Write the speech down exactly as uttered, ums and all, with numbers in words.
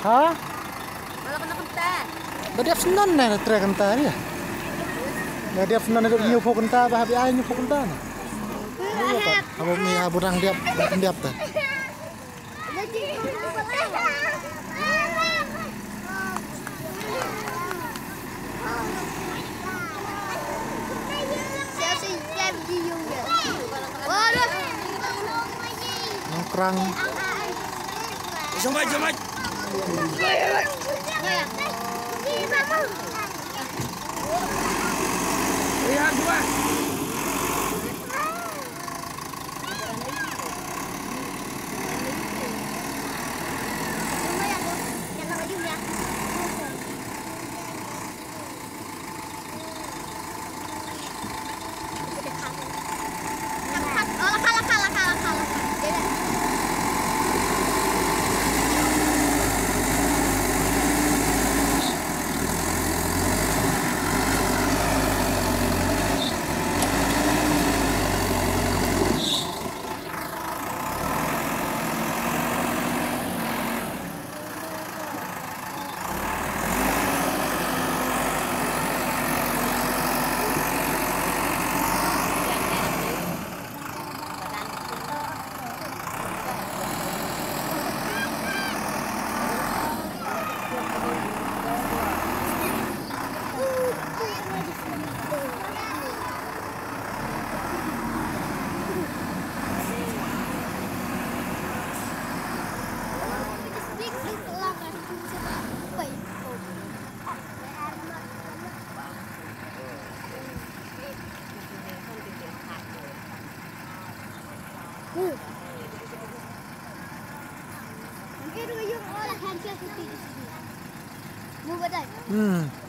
Ha? Ba dep snon ne, na tre kynta ne. Ba dep snon ne, dep hynñiew phew kynta, ba hap ai hynñiew phew kynta ne. Haba mi ha burang dep, ba dep ta. Nongkrong. Hmm.